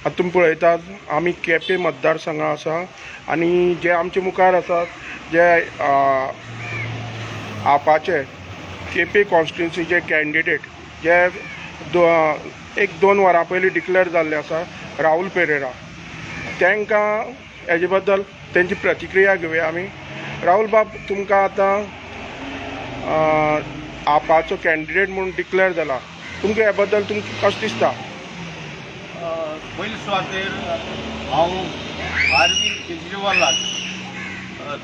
आतां तुमी पळयतात, आमी केपें मतदारसंघा आसा आनी जे आमचे मुखार आसात जे आपाचे केपें कॉन्स्टिट्युन्सीचे कॅन्डिडेट, जे एक दोन वरां पयलीं डिक्लेअर जाल्ले आसा, राहुल पेरेरा. तांकां हेजे बद्दल तेंची प्रतिक्रिया घेवया आमी. राहुल बाब, तुमकां आतां आपाचो कॅन्डिडेट म्हणून डिक्लेअर जाला, तुमकां ह्या बद्दल तुमकां कशें दिसता? पयले सुवातेर हांव अरविंद केजरीवालाक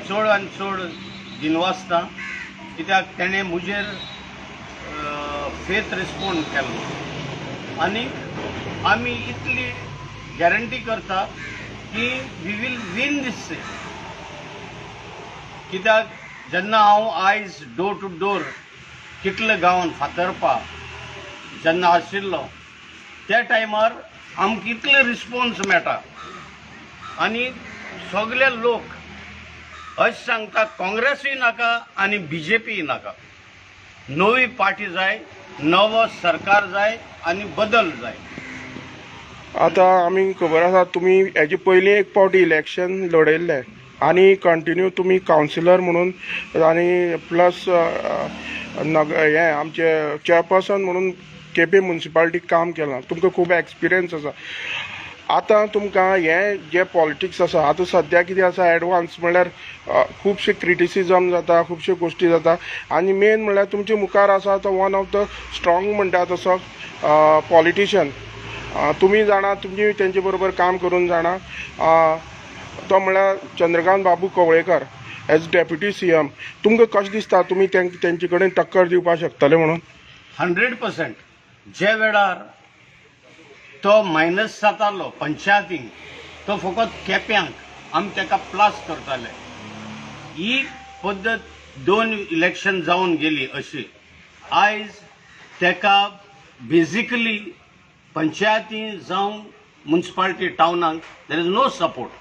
चड आनी चड दिनवासता, कित्याक तेणें म्हजेर फेथ रिस्पोंड केल्लो आनी आमी इतली गॅरंटी करता की we will win this seat. कित्याक जेन्ना हांव आयज डोर टू डोर कितले गांवान, फातर्पा जेन्ना आशिल्लो, त्या टायमार आमकां इतले रिस्पॉन्स मेळटा आनी सगळे लोक अशें सांगता, काँग्रेसूय नाका आनी बीजेपीय नाका, नवी पार्टी जाय, नवो सरकार जाय आनी बदल जाय. आतां आमी खबर आसा, तुमी हेजे पयलीं एक फावटी इलेक्शन लढयल्लें आनी कंटिन्यू तुमी कावन्सिलर म्हणून आनी प्लस नग हें आमचे चेअरपर्सन म्हणून केपें मुन्सिपालिटीक काम केलां. तुमकां खूब एक्सपिरियन्स आसा. आतां तुमकां हें जें पॉलिटिक्स आसा, आतां सद्या कितें आसा, एडवान्स म्हणल्यार खुबशे क्रिटिसिजम जाता, खुबश्यो गोश्टी जाता आनी मेन म्हणल्यार तुमचे मुखार आसा तो वन ऑफ the strong म्हणटा तसो पॉलिटिशियन. तुमी जाणा, तुमी तेंचे बरोबर काम करून जाणा, तो म्हणल्यार चंद्रकांत बाबू कवळेकर एज डेप्युटी सीएम. तुमकां कशें दिसता, तुमी तेंचे कडेन टक्कर दिवपाक शकतले म्हणून? 100%. जे वेळार तो मायनस जातालो पंचायतींक, तो फकत केप्यांक आमी ताका प्लस करताले. ही पद्दत दोन इलेक्शन जावन गेली अशी. आयज ताका बेजिकली पंचायती जावं municipality टावनाक there is no support.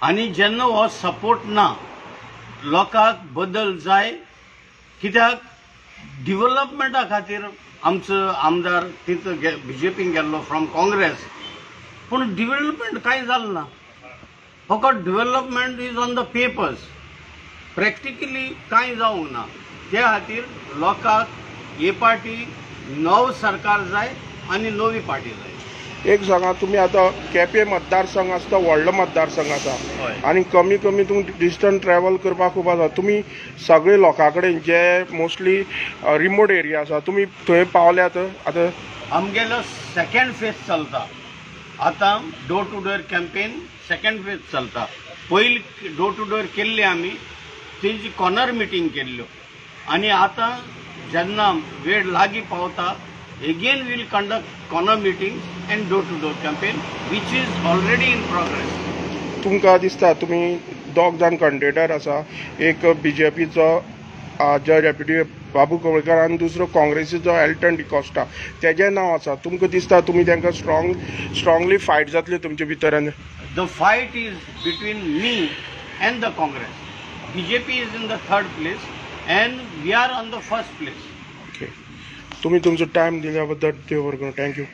आनी जेन्ना हो सपोर्ट ना, लोकांक बदल जाय, कित्याक डिव्हलपमेंटा खातीर आमचो आमदार तिथं बीजेपीन गेल्लो फ्रॉम काँग्रेस, पूण डिव्हलपमेंट कांय जालें ना. फकत development is on the papers, practically कांय जावंक ना. त्या खातीर लोकांक हे पार्टी नवो सरकार जाय आनी नवी पार्टी जाय. एक सांगा, तुमी आतां केपें मतदारसंघ आसा तो व्हडलो मतदारसंघ आसा आनी कमी कमी तुमी डिस्टन्स ट्रॅवल करपाक खूब आसा. तुमी सगळे लोकां कडेन जे मोस्टली रिमोट एरिया आसा, तुमी थंय पावल्यात आतां? आमगेलो सेकंड फेज चलता आतां. Door to door campaign second phase चलता. पयली डोर टू डोर केल्ली आमी, तेजी कॉर्नर मिटींग केल्ल्यो आनी आतां जेन्ना वेळ लागीं पावता, again we'll conduct corner meeting and door to door campaign, which is already in progress. तुमकां दिसता, तुमी दोग जाण कंटेंडर आसा, एक बीजेपीचो जे डेप्युटी बाबू कवळेकर आनी दुसरो काँग्रेसीचो एल्टन डिकॉस्टा, तेजें नांव आसा. तुमकां दिसता, तुमी तांकां स्ट्रॉंगली फायट जातली तुमचे भितर आनी The fight is between me and the Congress. BJP is in the third place and we are on the first place. Okay, तुमी तुमचो टायम दिल्या बद्दल देव बरें करूं. Thank you.